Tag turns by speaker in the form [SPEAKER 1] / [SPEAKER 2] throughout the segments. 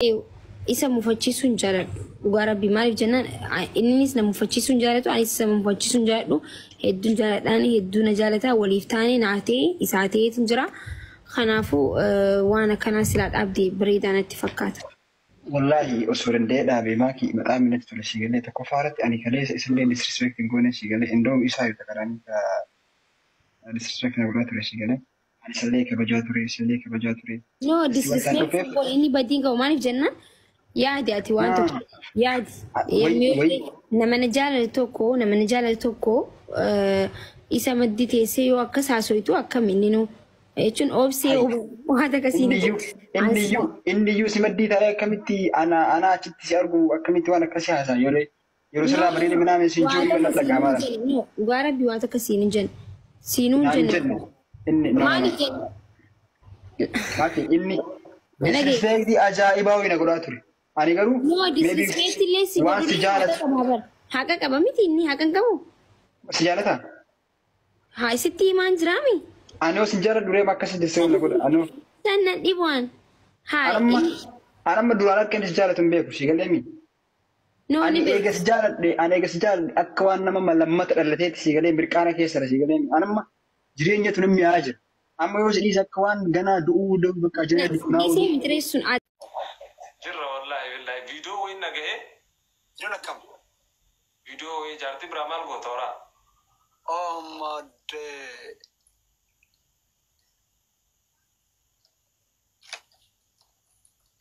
[SPEAKER 1] Isa mufachiisuu hin jaaladhu. Dhugaa Rabbii, maaliif jennaan, innis na mufachiisuu hin jaalatu, anis isa mufachiisuu hin jaaladhu. Hedduun jaaladhaani, hedduu na jaalataa, waliif taane, naa ta'e isaa ta'eetu jira. Kanaafuu waan akkanaa silaa dhaabde bareedaa natti fakkaata.
[SPEAKER 2] Wallaahi osoo danda'ee dhaabee, maakii maxaa natti tole, si galee. Tokkoffaa irratti ani kaleessa isillee disrespect hin goone, si galee. Indoom isaa yoo takaraanii disrespect na godhaa ture, si galee. Ani isillee kabajaa ture, isillee kabajaa ture.
[SPEAKER 1] No disrespect, inni badiin qabu. Maaliif jennaan, yaadi ati waan tokko yaadi. Nama na jaalatu tokko, nama na jaalatu tokko isa maddi teessee yoo akkas haasoitu akkam inni nu jechuun obsee waan akkasii.
[SPEAKER 2] Inni iyyuu si maddii taa'ee akkamitti ana achitti si argu, akkamitti waan akkasii haasaa yeroo sirraa bareede minaamin siin jiru yoo dhaga'amaa.
[SPEAKER 1] Dhugaa Rabbii, waan akkasii hin jenne. Siinuu hin jenne.
[SPEAKER 2] Inni
[SPEAKER 1] Maaliif jenne?
[SPEAKER 2] Maaki, inni disrespect ajaa'ibaa wayii na godhaa ture. Ani garuu
[SPEAKER 1] No disrespect illee si
[SPEAKER 2] waan si jaalatu.
[SPEAKER 1] Haqa qaba miti? Inni haqa hin qabu.
[SPEAKER 2] Si jaalataa?
[SPEAKER 1] Haa, isitti himaan jiraami?
[SPEAKER 2] Ani yoo sin jaaladhu reema akkasii disrespect na godha. Ani
[SPEAKER 1] San nan dhibu'an. Haa.
[SPEAKER 2] Ani amma duraan akka inni si jaalatu hin beeku, si galee mi?
[SPEAKER 1] No
[SPEAKER 2] Ani
[SPEAKER 1] ni
[SPEAKER 2] eega si jaaladhe, ani eega si jaaladhe akka waan nama lammata dhalateetti, si galee, mirqaana keessadha, si galee mi? Ani amma jireenyatu namni mi'aa jira. Amma yoo si dhiise akka waan ganaa du'uu bakka jireenya du'uu.
[SPEAKER 1] Dhiisee mitireessuun
[SPEAKER 3] Jirra, wallaahi billaahi, viidiyoo wayiin nagahee.
[SPEAKER 4] Jiruun akkam?
[SPEAKER 3] Viidiyoo wayii, jaartii biraa maal goota horaa?
[SPEAKER 4] Oh my.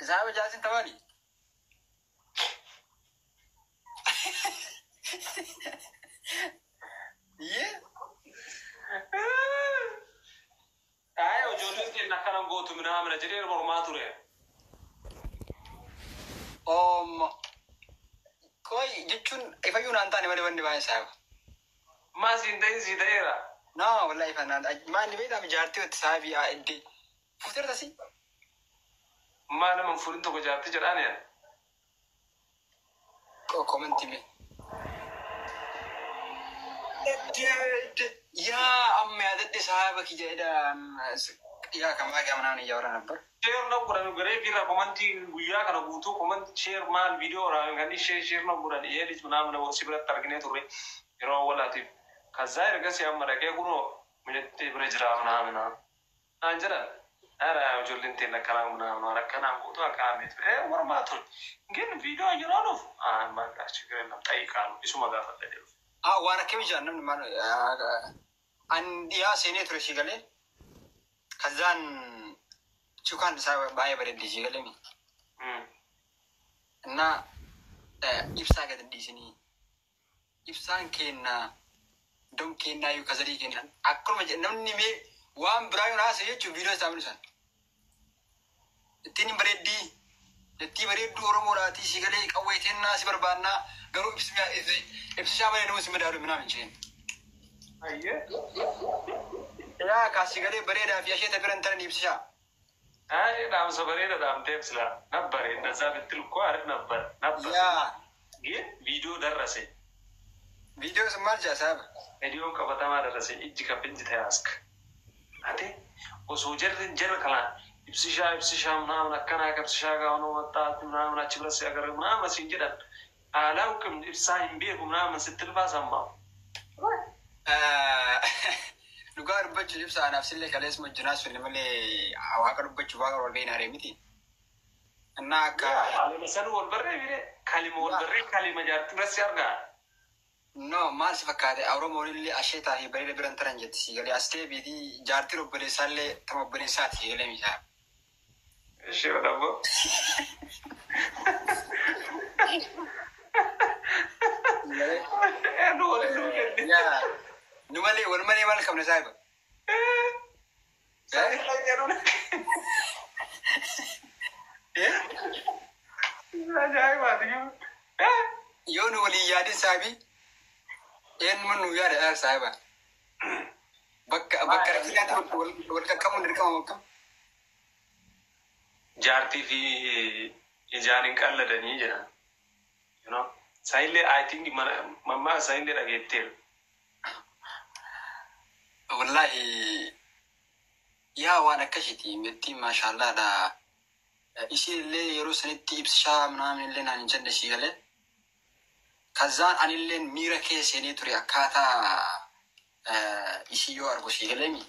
[SPEAKER 4] Isaa jaarsin tabaani? Yee?
[SPEAKER 3] Ay, ijoolleen keenya akkana gootu minaamina jedhee mormaa ture.
[SPEAKER 4] Oh, qoy, jechuun ifayyuu naan taane malee wanni baay'ee saayiba.
[SPEAKER 3] Maa siin ta'in sii ta'eera.
[SPEAKER 4] No, wallahi ifa naan maal ni beektaa, jaartii itti saahibii iddee fuuteerta si.
[SPEAKER 3] Maa nama hin fuudhin tokko jaartii jedhaan yaa.
[SPEAKER 4] Comment mee. Yaa, amma yaadadhe, saahiba kiyya jedha, yaa kamaa gamanaan iyyaa ነበር.
[SPEAKER 3] Share na godhan garee biirraa comment guyyaa kana guutuu, comment share maal viidiyoo waraabame kan share share na godhan ይሄ ምናምን si biratti arginee turre yeroo awwaalaatiif. ከዛ ergasii amma dhaqee kunoo mijattee bira jira ምናምን naan jedhan. Ara ijoolleen teenya akkanaa ምናምን waan akkanaan guutuu akkanaa meetu mormaa ture. ግን viidiyoo yeroo dhufu በቃ ችግር የለም ጠይቃሉ isuma gaafadha jedhu.
[SPEAKER 4] Ah, waan akkamii jira namni maal an dhiyaa seenee ture, si galee, kazaan cukaan isaa baay'ee bareeddi, si galee mi. እና ibsaa gadi dhiisinii, ibsaan kennaa don kennaa yuu kazarii kennaa akkuma namni mee waan biraa yoo haasa'e jechuun viidiyoo isaa mul'isan. Ittiin bareeddii, ittii bareedduu Oromoodhaatii, si galee, qawwee tennaa si barbaannaa, garuu ibsishaa malee nama si madaalu minaamin jeen. Yaa kaa, si galee, bareedaa fi asheeta biran taran ibsishaa.
[SPEAKER 3] አይ dhaamsa bareeda dhaamteef sila ነበር እንደዛ ብትል እኮ አሪፍ ነበር ነበር።
[SPEAKER 4] Yaa.
[SPEAKER 3] ግን ቪዲዮ ደረሰኝ።
[SPEAKER 4] Viidiyoo sun maal jaa saaba?
[SPEAKER 3] Viidiyoon qabatamaa ደረሰኝ። እጅ ከፍንጅ ተያዝክ። Ate osoo jarri jara kanaan ibsishaa ibsishaa ምናምን akkanaa ibsishaa gaafnoo መጣት ምናምን achi bira si agarre ምናምን siin jedhan አላውቅም ibsaa hin beeku ምናምን ስትል ሰማሁ።
[SPEAKER 4] Dhugaa dubbachuuf ibsa anaaf sillee kaleessuma hojjanaa sun malee waaqa dubbachuuf waaqa wal beekna miti. እና akka
[SPEAKER 3] San wal barree bire kalima wal barree kalima jaartii bira si argaa.
[SPEAKER 4] No, maal si fakkaate, Oromoon illee asheetaa fi bareeda biran taran jetti, si galee, as deebiitii jaartiin obboleessaallee tama obboleessaati, si galee misaa.
[SPEAKER 3] እሺ ደግሞ nu waliin nu kenne.
[SPEAKER 4] Yaa, nu malee wal malee maal qabna, saahiba?
[SPEAKER 3] Ajaa'ibaati.
[SPEAKER 4] Yoo nu waliin yaadin saahibi, eenyuma nu yaada dha, saahiba. Bakka bakka rakkinaatti wal qaqqabuun dirqama bakka.
[SPEAKER 3] Jaartii fi ijaan hin qalladanii jedhan. You know? Saayillee, I think, mammaa saayillee dhageetteera.
[SPEAKER 4] Wallahi yaa, waan akkasiiti metti, maashaallaadha. Isiin illee yeroo sanitti ibsishaa ምናምን illee naan hin jenne si galee. Kazaan anilleen miira keessa seenee ture akkaataa isii yoo argu si galeemi.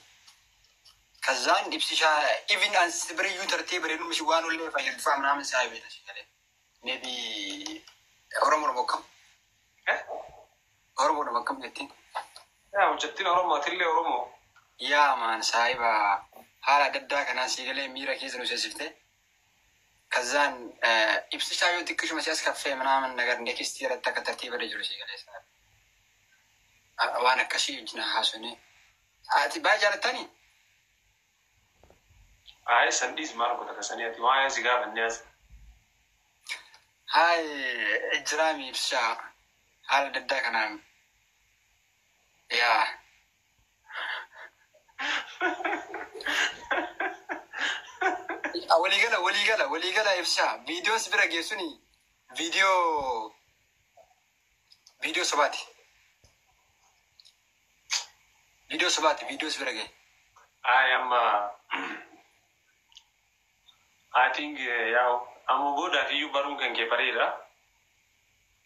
[SPEAKER 4] Kazaan ibsishaa even an biriyyuu tartee bareeduma ishii waan ullee fayyadufaa ምናምን saa beeta si galee. Maybe Oromoo bokkam. Oromoo bokkam jettiin.
[SPEAKER 3] Yaa hojjettiin Oromoo atillee Oromoo.
[SPEAKER 4] Yaa maan saahiba haala adda addaa kanaan si galee miira keessa nu seensifte. Kazaan ibsishaa yoo xiqqishuma si as kaffee ምናምን ነገር next irratti akka tartiiba irra jiru si galee waan akkasii wajjin haasofne. Ati baay'ee jaalattanii?
[SPEAKER 3] Ayi san dhiis maal godha kasanii ati waa'ee si gaafannee as.
[SPEAKER 4] Haay jiraami ibsishaa haala adda addaa kanaan yaa. Waliigala ibsishaa viidiyoon si bira geessuni viidiyoo sobaati. Viidiyoo sobaati viidiyoo si bira ga'e.
[SPEAKER 3] Ayi amma I think yaa'u amma boodaaf iyyuu baruun kan kee bareeda.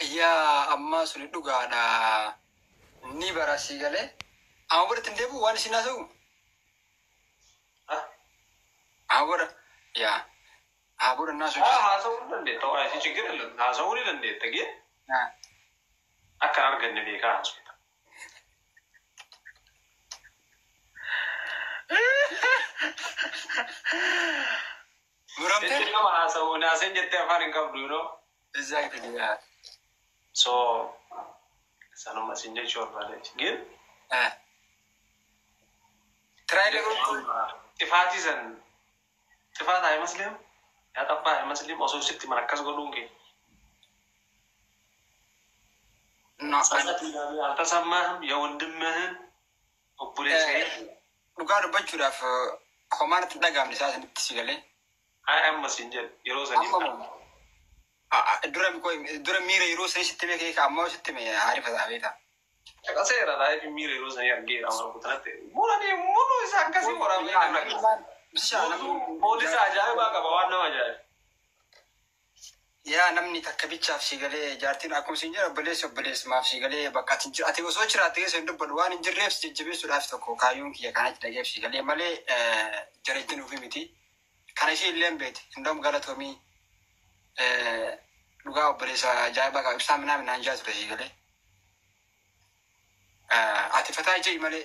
[SPEAKER 4] Yaa ammaa suni dhugaadha. Ni bara si galee. Amma booda ittiin deebi'u waan isin haasa'u. Amma booda yaa. Amma booda naa sochii.
[SPEAKER 3] Haasa'uu ni dandeetta. Waa ishee ችግር የለም. Haasa'uu ni dandeetta gee akka hin arganne beekaa haasofta.
[SPEAKER 4] Muramtee?
[SPEAKER 3] Jechuun nama haasa'uu naaseen jettee afaan hin qabdu yeroo.
[SPEAKER 4] Exactly yaa.
[SPEAKER 3] So sanuma sin jechuu barbaadeeti. ግን
[SPEAKER 4] Tiraayilee godhuu.
[SPEAKER 3] ጥፋት ይዘን ጥፋት አይመስልህም? ያጠፋ አይመስልህም? Osoo sitti man akkas godhuun kee
[SPEAKER 4] No.
[SPEAKER 3] ጸጸት ምናምን አልተሰማህም? የወንድምህን obboleessa
[SPEAKER 4] Dhugaa dubbachuudhaaf homaan itti dhagaamne isaa sanitti si galee.
[SPEAKER 3] Ay amma sin jedhe yeroo sanii
[SPEAKER 4] Dura dura miira yeroo sanii sitti beekee ammoo sitti mee haarifa beekta.
[SPEAKER 3] Caqaseera laayif miira yeroo sanii argeera amma kutanatti muranii muruu isa akkasii waraabee nama poolisa ajaa'ibaa qaba waan nama ajaa'iba.
[SPEAKER 4] Yaa namni takka bichaaf si galee jaartiin akkuma siin jedhu obboleessi obboleessumaaf si galee bakka ati ati osoo jiraatte keessa hin dubbadhu waan hin jirreef si jajjabeessuudhaaf tokko kaayyoon kiyya kanatti dhageef si galee malee jareetti nuufi miti. Kana ishee illee hin beekti. Indoom galatoomii dhugaa obboleessa ajaa'ibaa qaba ibsaa minaa minaan jaa ture si galee. Ati fataa ijji malee.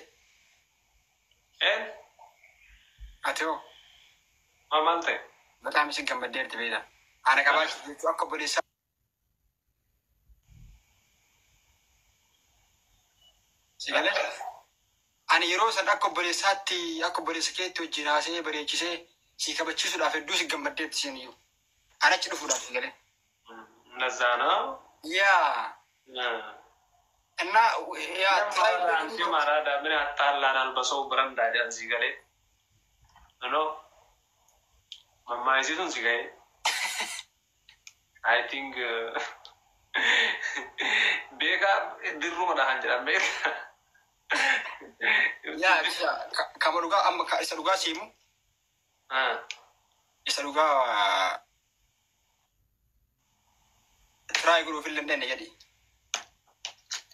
[SPEAKER 3] Een
[SPEAKER 4] Ati hoo
[SPEAKER 3] maal ta'e?
[SPEAKER 4] በጣም isin gammaddeerti beekta. Ana qabaachuu jechuun akka obboleessaa. Si galee? Ani yeroo san akka obboleessaatti akka obboleessa keetti wajjin haasa'ee bareechisee si kabachiisuudhaaf hedduu si gammaddeetti isheen iyyuu. Ana achi dhufuudhaaf si galee.
[SPEAKER 3] እንደዛ ነው።
[SPEAKER 4] Yaa እና yaa
[SPEAKER 3] ማራዳ ምን ያጣላናል? በሰው በረንዳ jan si galee no mammaayisiisuun si ga'e I think beekaa dirruma dhahan jedhan beekaa.
[SPEAKER 4] Yaa kama dhugaa amma isa dhugaa siimu isa dhugaa try godhuuf illee hin dandeenye jedhi.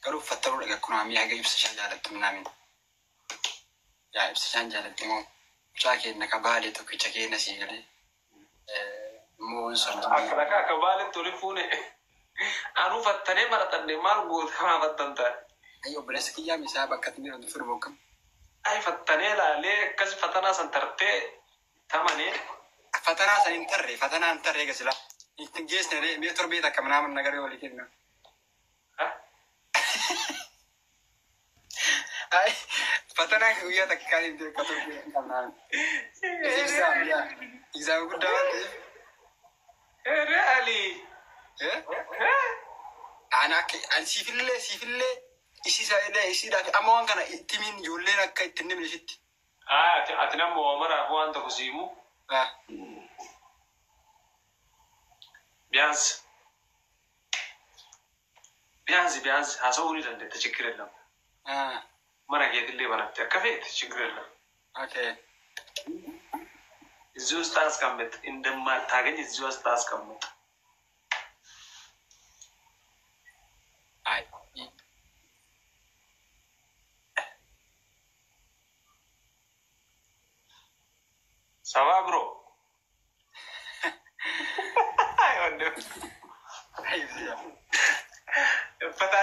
[SPEAKER 4] Garuu uffattaruu dhaga akkuma mi'a haga ibsishaan jaalattu minaamin. Yaa ibsishaan jaalatti immoo mucaa keenya ka baalee tokkicha keenya sii galee. Immoo sun
[SPEAKER 3] Akka dhagaa akka baaletti oli fuune anuu fattanee maratadhe maal goota maa fattan taate.
[SPEAKER 4] Ayyo obboleessa kiyyaa misaa bakka itti miidhamtu firu bokkam.
[SPEAKER 3] Ay fattanee laalee akkas fatanaa san tartee tamanee.
[SPEAKER 4] Fatanaa san hin tarre fatanaa hin tarre eega silaa. Ittiin geessine mi'a torbee takka minaamin nagaree walii kenna. Ay fatanaa guyyaa takka kan hin beeku torbee takka minaamin. Exam yaa exam guddaa waan ta'eef.
[SPEAKER 3] Really?
[SPEAKER 4] Ani akka ani siifillee isiisaa isiidhaaf amma waan kana ittimiin ijoolleen akka ittiin himne isitti.
[SPEAKER 3] Ati nama maraaf waan tokko siimu ቢያንስ ቢያንስ ቢያንስ haasa'uu ni dandeetta ችግር የለም። Mana keetillee banatte akka feete ችግር የለም።
[SPEAKER 4] Okay.
[SPEAKER 3] እዚህ ውስጥ አስቀምጥ፣ እንደማታገኝ እዚህ ውስጥ አስቀምጥ።
[SPEAKER 4] አይ።
[SPEAKER 3] ሰባ bro አይወንድም ፈታ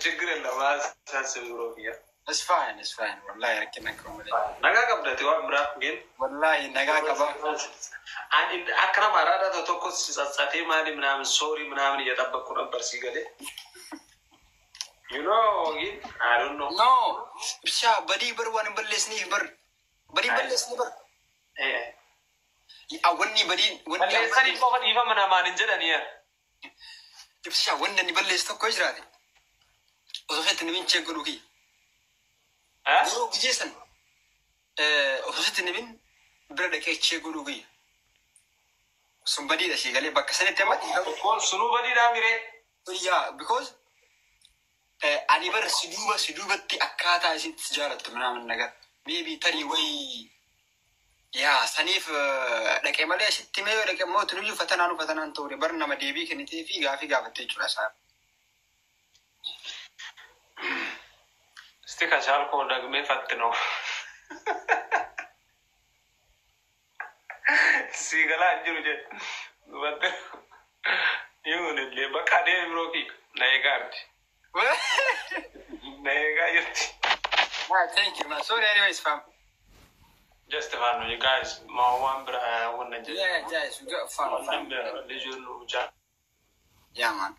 [SPEAKER 3] ችግር የለም። አሳስብ bro ብያ
[SPEAKER 4] It's fine, it's fine. Wallahi rakkina qabu malee.
[SPEAKER 3] Nagaa qabdati waan biraa ግን
[SPEAKER 4] Wallahi nagaa qaba.
[SPEAKER 3] Akka nama araadaa tokko ሲጸጸቴ ማሊ ምናምን sorry ምናምን እየጠበቅኩ ነበር ሲገሌ ግን I don't know.
[SPEAKER 4] No, ibsa badii bar waan hin balleessiniif bar. Badii hin balleessini bar. Wanni badiin wanni
[SPEAKER 3] Balleessanii qofa dhiifama namaan hin jedhanii.
[SPEAKER 4] Ibsa wanni ani balleessu tokko jiraate. Osoo fetti namiin chee godhuu kiyya. Yeroo gijeessan osoo sitti namiin bira dhaqee chee godhuu kiyya. Sun badiidha ishee galee bakka sanitti amma dhiifama.
[SPEAKER 3] Sunuu badiidhaa miree.
[SPEAKER 4] Yeah, because ani bar si duuba si duubatti akkaataa isitti jaalattu ምናምን ነገር maybe tarii wayi yaa saniif dhaqee malee sitti mee dhaqee immoo tunuyyuu fatanaanu fatanaan ta'ure bar nama deebii kennitee fi gaafii gaafattee jechuudha isaa.
[SPEAKER 3] እስቲ ከቻልኩ ደግሜ ፈትነው ሲገላ እንጅሩ ጀ ይሁንልህ በቃ deemi bro kii na eegaa arti na eegaa jirti.
[SPEAKER 4] Thank you, man. Sorry, anyways, fam.
[SPEAKER 3] Just fun, you guys. Ma waan bira wanna jedhu.
[SPEAKER 4] Yeah, guys, we got fun. Fam.
[SPEAKER 3] ልጁን ብቻ
[SPEAKER 4] Yeah, man.